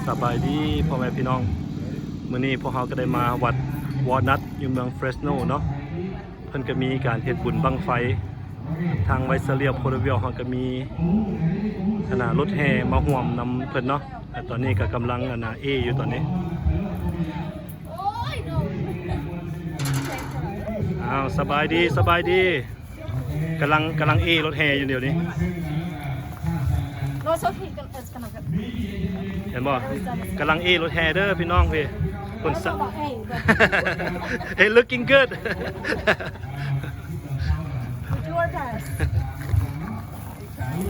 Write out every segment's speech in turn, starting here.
ສະບາຍດີພໍ່ແມ່ພີ່ນ້ອງ, ມື້ນີ້ພວກເຮົາກໍໄດ້ມາວັດວໍນັດຢູ່ເມືອງເຟຣສໂນເນາະ. ເພິ່ນກໍມີການເຮັດບຸນບັ້ງໄຟ, ທາງໄວເຊເລຍໂພລາເວລເຮົາກໍມີອັນນ່າລົດແຫ່ມາຮ່ວມນຳເພິ່ນເນາະ. ແລະຕອນນີ້ກໍກຳລັງອັນນ່າເອຢູ່ຕອນນີ້. ອ້າວ ສະບາຍດີ ສະບາຍດີ. ກຳລັງ ກຳລັງເອລົດແຫ່ຢູ່ດຽວນີ້. ເຫັນບໍ່? ກຳລັງເອລົດແຫ່ເດີພີ່ນ້ອງ. ພີ່ ຄົນສະ Hey, looking good.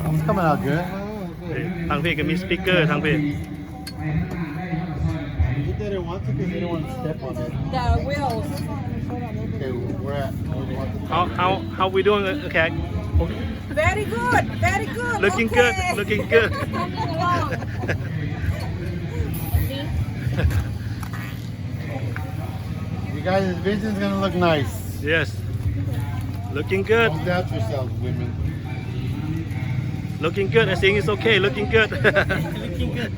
It's coming out good. ເອີ ທາງພີ້ກໍມີສະປີກເກີ ທາງພີ້. He didn't want to 'cause he didn't want to step on it. The wheels. Okay, we're at, we want to How, how, how we doing? Okay. Very good, very good. Looking good, okay. Looking good. You guys, this vision's gonna look nice. Yes. Looking good. Don't doubt yourselves, women. Looking good. I think it's okay. Looking good. Looking good.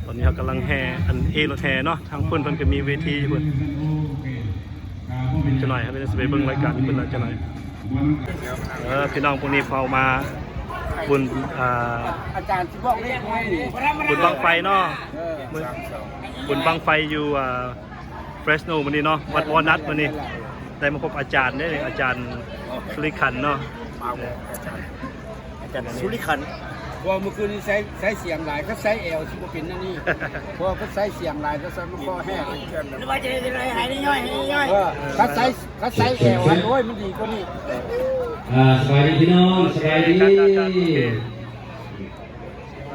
ຕອນນີ້ເຮົາກຳລັງແຫ່ ອັນ ເອລົດແຫ່ເນາະ. ທາງພຸ້ນເພິ່ນກໍມີເວທີຢູ່ພຸ້ນ. ຈັກໜ້ອຍເຮົາກໍຊິໄປເບິ່ງລາຍການຢູ່ພຸ້ນລະຈັກໜ້ອຍ. ເອີ ພີ່ນ້ອງ ພວກນີ້ເຂົາມາບຸນ ອ່າ ອາຈານຊິບອກເລກໃຫ້ນີ້ ບຸນບັ້ງໄຟເນາະ. ເອີ ບຸນບັ້ງໄຟຢູ່ ອ່າ ເຟຣສໂນມື້ນີ້ເນາະ, ວັດວໍນັດມື້ນີ້. ໄດ້ມາພົບອາຈານເດ້ ອາຈານສຸລິຂັນເນາະ. ອາຈານ ອາຈານສຸລິຂັນ. ເພາະວ່າມື້ຄືນນີ້ໃຊ້ ໃຊ້ສຽງຫຼາຍ, ຄັນໃຊ້ແອວຊິບໍ່ເປັນແນວນີ້. ເພາະວ່າຄັນໃຊ້ສຽງຫຼາຍ ຄັນໃຊ້ມັນຄໍແຫ້ງ. ຫຼືວ່າຈະໄດ້ໃຫ້ໄດ້ຍ່ອຍ ໃຫ້ໄດ້ຍ່ອຍ. ເອີ ຄັນໃຊ້ ຄັນໃຊ້ແອວຫັ້ນ ໂອ້ຍ ມັນດີກວ່ານີ້. ອ່າ ສະບາຍດີພີ່ນ້ອງ ສະບາຍດີ ສະບ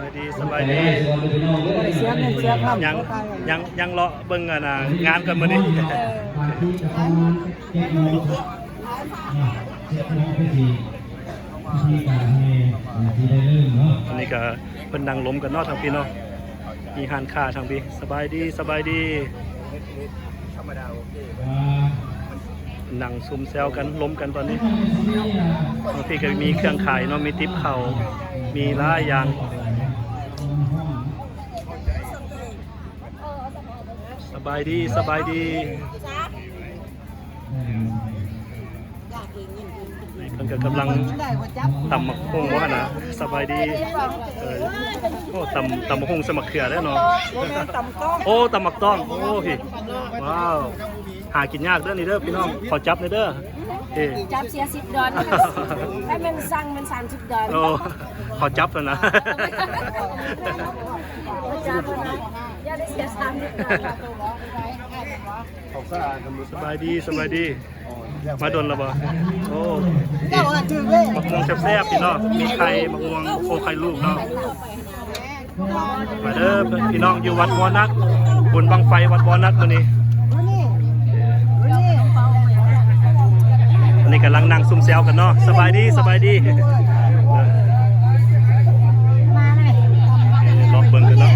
າຍດີ ສະບາຍດີ. ເສຍເງິນເສຍຄຳ ຍັງ ຍັງ ຍັງເລາະເບິ່ງອັນນ່າງານກ່ອນມື້ນີ້. ເອີ ອັນນີ້ກໍເພິ່ນນັ່ງລົມກັນເນາະ ທາງພີ້ເນາະ, ມີຮ້ານຄ້າທາງພີ້. ສະບາຍດີ ສະບາຍດີ. ນັ່ງຊຸມແຊວກັນ ລົມກັນຕອນນີ້. ທາງພີ້ກໍມີເຄື່ອງຂາຍເນາະ, ມີຕິບເຂົ້າ ມີຫຼາຍຢ່າງ. ສະບາຍດີ ສະບາຍດີ. ເພິ່ນກໍກຳລັງຕຳໝາກຫຸ່ງບໍ່ຫັ້ນນະ. ສະບາຍດີ. ເອີ ໂອ້ ຕຳ ຕຳໝາກຫຸ່ງໃສ່ໝາກເຂືອເດ້ເນາະ. ບໍ່ແມ່ນຕຳກ້ອງ. ໂອ້ ຕຳໝາກຕ້ອງ. ໂອ້ ພີ່ ວ້າວ ຫາກິນຍາກເດີນີ້ເດີພີ່ນ້ອງ. ຂໍຈັບແດ່ເດີ. ເອີ ຈັບເສຍສິບດອນ, ຖ້າແມ່ນສັ່ງແມ່ນສາມສິບດອນ. ໂອ້ ຂໍຈັບແລ້ວນະ. ຂໍຈັບແລ້ວນະ, ຢ່າໄດ້ເສຍສາມສິບດອນ. ສະບາຍດີ ສະບາຍດີ. ມາດົນແລ້ວບໍ່? ໂອ້ ໝາກມ່ວງແຊບໆ ພີ່ນ້ອງ, ມີໄຂ່ ໝາກມ່ວງ ໂອ້ ໄຂ່ລູກເນາະ. ມາເດີພີ່ນ້ອງ ຢູ່ວັດວໍນັດ, ບຸນບັ້ງໄຟວັດວໍນັດມື້ນີ້. ອັນນີ້ກຳລັງນັ່ງຊຸມແຊວກັນເນາະ. ສະບາຍດີ ສະບາຍດີ. ເລາະເບິ່ງກັນເນາະ.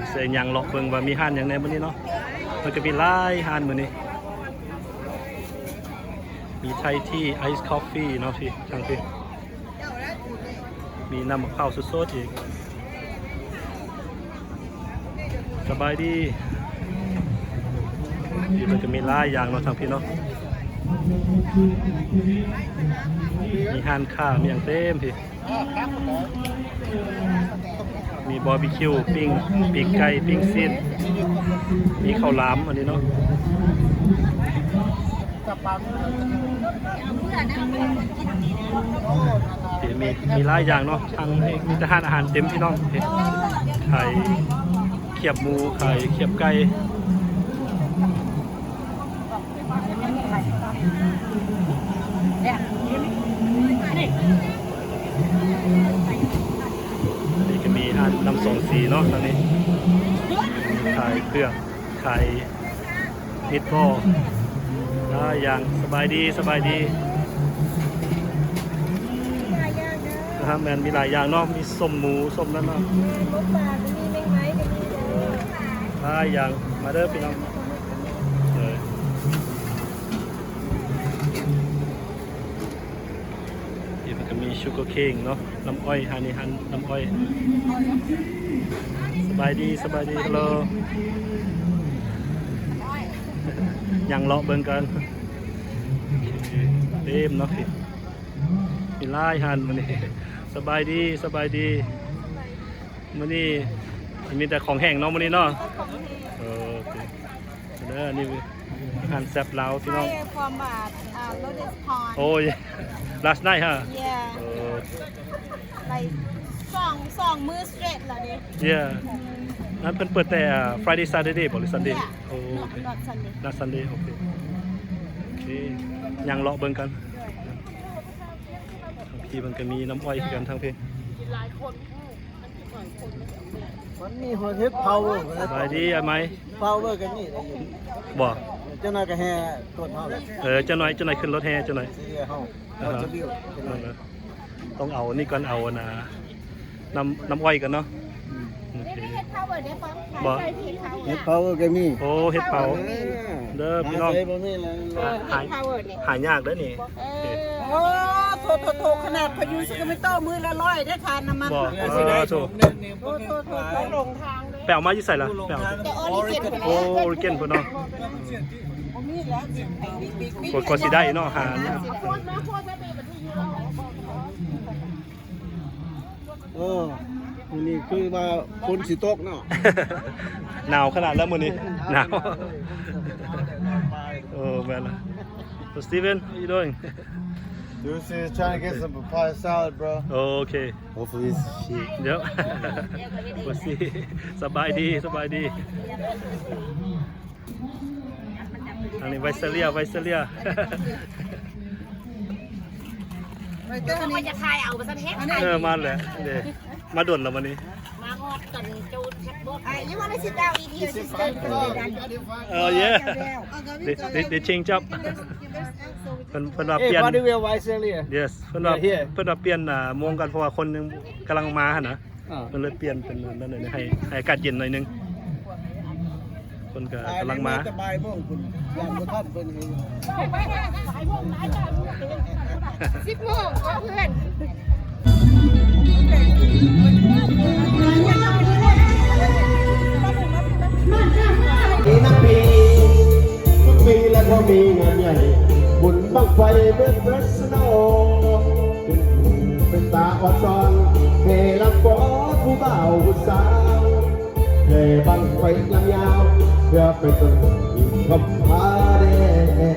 ເຊຍ່າງເລາະເບິ່ງວ່າມີຮ້ານຫຍັງແດ່ມື້ນີ້ເນາະ. ມັນກໍມີຫຼາຍຮ້ານມື້ນີ້. ມີໄທທີ ໄອສ໌ຄອບຟີເນາະ ພີ່ ທາງພີ້. ມີນ້ຳໝາກພ້າວສົດໆອີກ. ສະບາຍດີ. ເພິ່ນກໍມີຫຼາຍຢ່າງເນາະ ທາງພີ້ເນາະ. ມີຮ້ານຄ້າ ມີຫຍັງເຕັມພີ້. ມີບາບີຄິວ ປີ້ງ ປີ້ງໄກ່ ປີ້ງຊີ້ນ ມີເຂົ້າຫຼາມ ອັນນີ້ເນາະ. ມີ ມີຫຼາຍຢ່າງເນາະ, ທັງມີແຕ່ຮ້ານອາຫານເຕັມ ພີ່ນ້ອງ. ຂາຍຄຽບໝູ ຂາຍຄຽບໄກ່. ນີ້ກໍມີຮ້ານນ້ຳສອງສີເນາະ ທາງນີ້ ຂາຍເຜືອກ ຂາຍມີດປໍ້ ຫຼາຍຢ່າງ. ສະບາຍດີ ສະບາຍດີ. ມີຫຼາຍຢ່າງເດີ. ອາຫານແມ່ນມີຫຼາຍຢ່າງເນາະ, ມີສົ້ມໝູ ສົ້ມນັ້ນເນາະ. ມີໝູປ່າ ກໍມີ ແມງໄມ້ກໍມີເດີ. ຫຼາຍຢ່າງ. ມາເດີພີ່ນ້ອງ. ເອີ ເອີ ເອີ. ນີ້ເພິ່ນກໍມີ sugar cane ເນາະ ນ້ຳອ້ອຍ ຮ້ານນີ້ຮ້ານນ້ຳອ້ອຍ. ສະບາຍດີ ສະບາຍດີ ເຮັລໂລ ຍ່າງເລາະເບິ່ງກ່ອນ. ເຕັມເນາະ ມີຫຼາຍຮ້ານມື້ນີ້. ສະບາຍດີ ສະບາຍດີ. ມື້ນີ້ມີແຕ່ຂອງແຫ້ງເນາະ ມື້ນີ້ເນາະ. ເອີ ໂອເຄເດີ. ນີ້ອາຫານແຊບລາວພີ່ນ້ອງ. From, uh, uh, Lotus Pond. Oh, yeah. Last night, huh? Yeah. ເອີ like ສອງ ສອງມື້ straight ແລ້ວເດ້. Yeah. ນັ້ນເພິ່ນເປີດແຕ່ Friday Saturday ບໍ່ ຫຼື Sunday? Yeah. Oh, not, okay. Not Sunday. Not Sunday. ໂອເຄ ໂອເຄ ຍ່າງເລາະເບິ່ງກັນ. ທາງພີ້ມັນກໍມີນ້ຳອ້ອຍຄືກັນທາງພີ້. ມັນມີຮອດເຫັດເຜົາ. ສະບາຍດີອ້າຍໄມ້. ເຜົາກໍມີ. ບໍ່ ຈັກໜ້ອຍກໍແຫ່ຕົ້ນເຮົາແຫຼະ. ເອີ ຈັກໜ້ອຍ ຈັກໜ້ອຍຂຶ້ນລົດແຫ່ຈັກໜ້ອຍ. ຊິເຮົາ ອ່າຮະ ຈະບິວ ຕ້ອງເອົານີ້ກ່ອນ ເອົາອັນນ່າ ນ້ຳ ນ້ຳອ້ອຍກັນເນາະ. ອືມ ໂອເຄ ບໍ່ ເຫັດເຜົາກໍມີ. ໂອ້ ເຫັດເຜົາເດີພີ່ນ້ອງ. ຫາ ຫາຍາກເດີນີ້. ເອີ ໂອ້ ໂຖໆໆ ຂະໜາດຂ້ອຍຢູ່ Sacramento ມື້ລະຮ້ອຍເດ້ ຄ່ານ້ຳມັນ. ບໍ່ ເອີ ໂຖ ໂຖໆໆ ໄປເອົາມາຢູ່ໃສລະ? ໄປເອົາ Oregon ພຸ້ນເນາະ. ບໍ່ມີແລ້ວ ກວ່າ ກວ່າຊິໄດ້ເນາະ ຫາ ເອີ ມື້ນີ້ຄືວ່າຝົນຊິຕົກເນາະ. ໜາວຂະໜາດແລ້ວມື້ນີ້ ໜາວ. ເອີ ແມ່ນລະ. So Steven, how you doing? Dude, just trying to get some papaya salad, bro. Oh, okay. Hopefully it's cheap. Yep. We'll see. ສະບາຍດີ ສະບາຍດີ. ອັນນີ້ໄວເຊີເລຍ ໄວເຊີເລຍ. ເອີ ມາແລ້ວເດ້ ມາດົນແລ້ວມື້ນີ້. ມາຮອດກັນໂຈນແຄບບໍ່. Uh, you wanna sit down, eat here? Sit down. Oh, yeah. They, they, they change up. ເພິ່ນ ເພິ່ນວ່າປ່ຽນ Hey, by the way, why Australia? Yes. ເພິ່ນວ່າ Yeah, here. ເພິ່ນວ່າປ່ຽນ ອ່າ ໂມງກັນ ເພາະວ່າຄົນຍັງກຳລັງມາຫັ້ນນະ. ອ່າ ເພິ່ນເລີຍປ່ຽນເປັນນັ້ນໃຫ້ ໃຫ້ອາກາດເຢັນໜ້ອຍໜຶ່ງ. ເພິ່ນກໍກຳລັງມາ ແຕ່ບ່າຍໂມງພຸ້ນ ຢ້ານບໍ່ທັນເພິ່ນ. ສິບໂມງເພື່ອນ. ປີນະປີ ທຸກປີລະເຂົາມີງານໃຫຍ່ ບຸນບັ້ງໄຟເມືອງເຟຣສໂນ ເປັນຫູເປັນຕາອອດຊອນ ເພລຳຟ້ອນຜູ້ບ່າວຜູ້ສາວ ແຜ່ບັ້ງໄຟລຳຍາວ ເພື່ອເປັນຕົ້ນບຸນຄຳພາແດ່.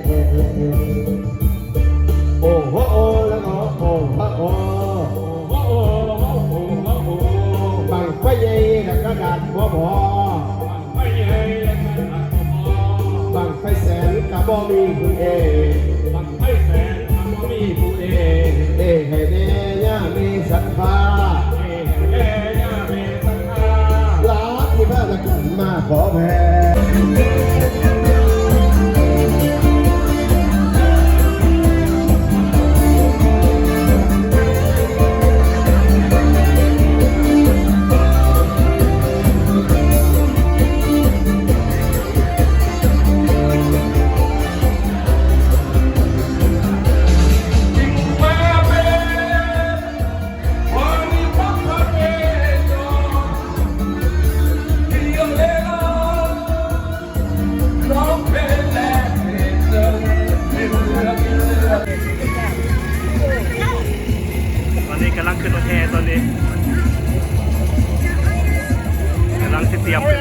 ໂອ້ໂຫ ໂອ້ລະໂອ້ ໂອ້ລະໂອ້ ບັ້ງໄຟໃຫຍ່ລະກະດາດບໍ່ພໍ ບັ້ງໄຟແສນກະບໍ່ມີຜູ້ເອ ເອໃຫ້ແດ່ຍ່າແມ່ສັດທາ ຫຼານທີ່ພາກັນມາຂໍແຜ່. ຕອນນີ້ກຳລັງຂຶ້ນລົດແຫ່ຕອນນີ້ ກຳລັງຊິຕຽມຂຶ້ນ.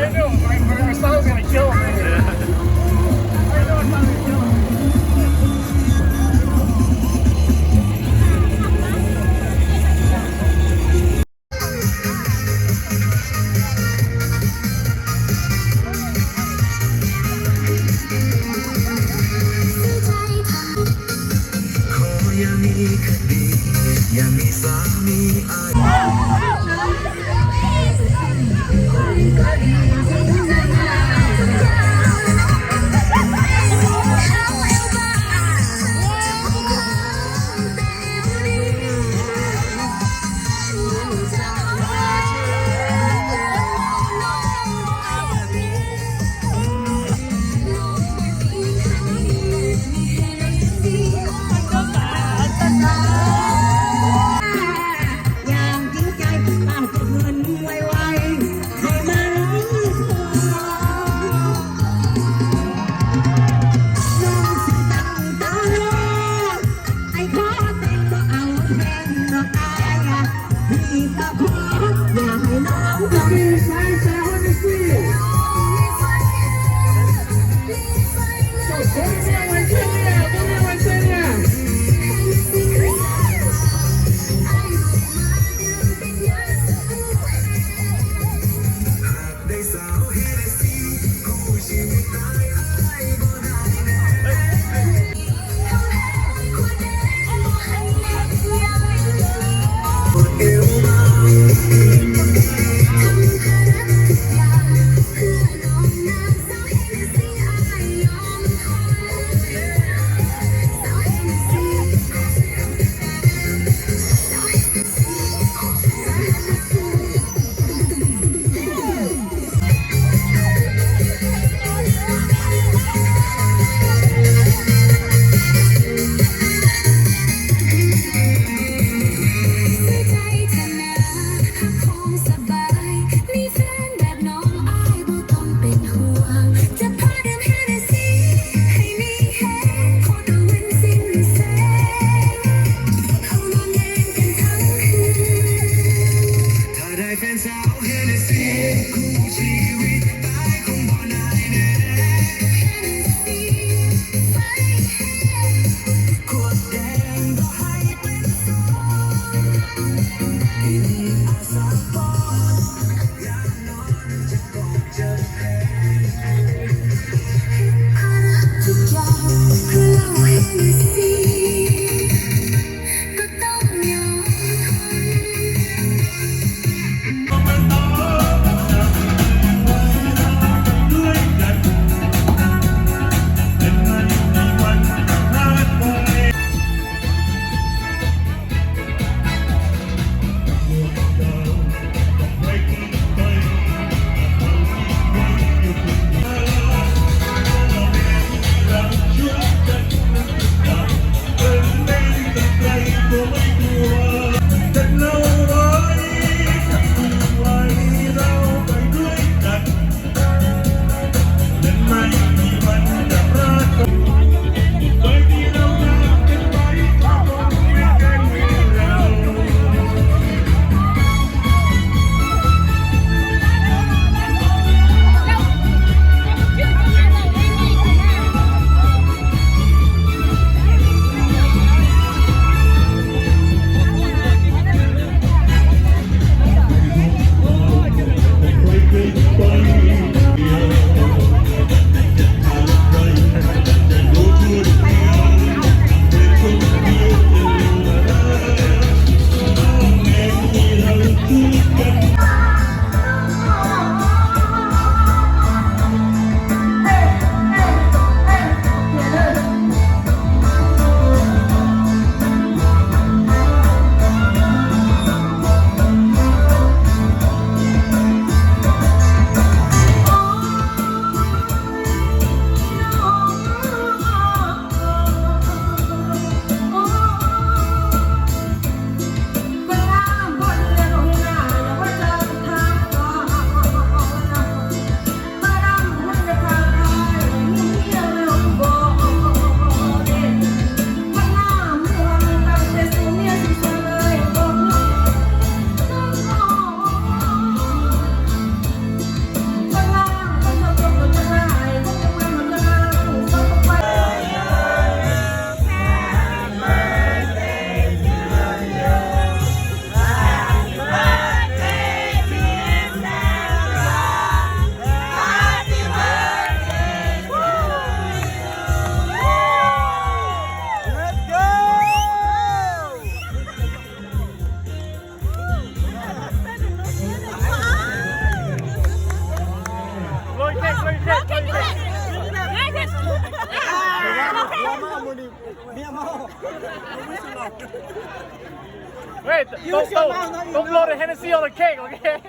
Wait, don't, don't, don't blow the Hennessy on the cake, okay?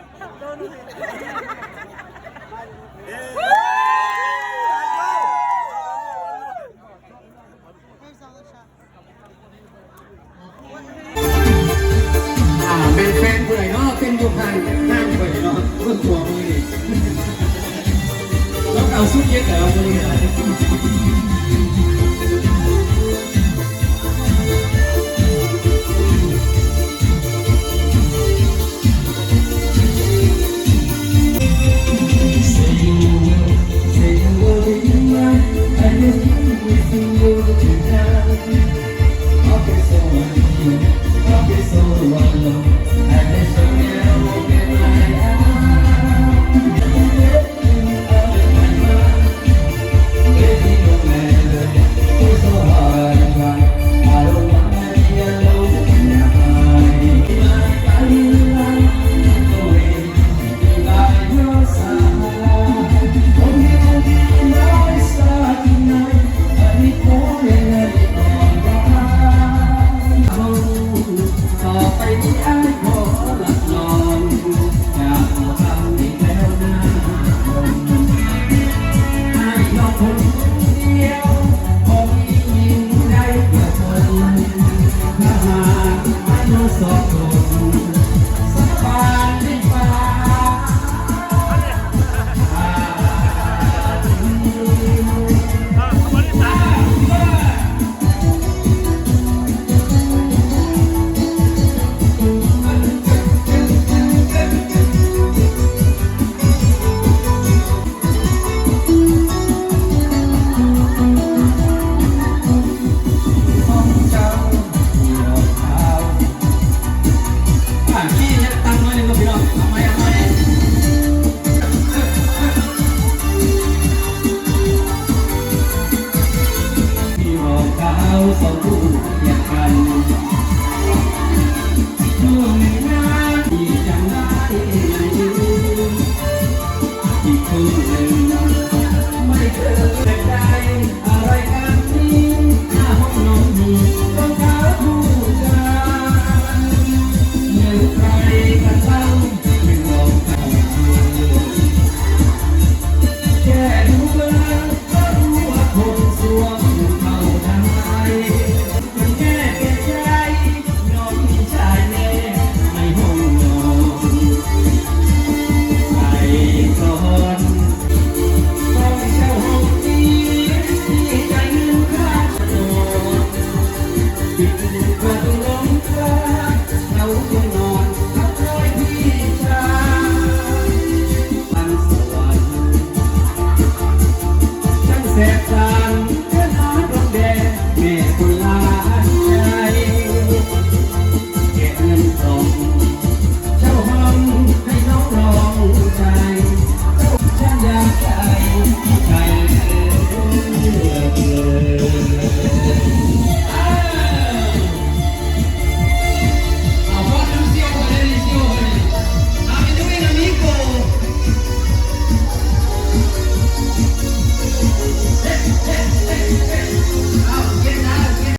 Here's all the shots. ອ່າ ແມ່ນແຟນຜູ້ໃດເນາະ ເຕັ້ນຢູ່ຂ້າງ ຂ້າງຂ້ອຍເນາະ ເບິ່ງຂວາມືນີ້ ລາວກໍເອົາຊຸດເຢັນແລ້ວມື້ນີ້.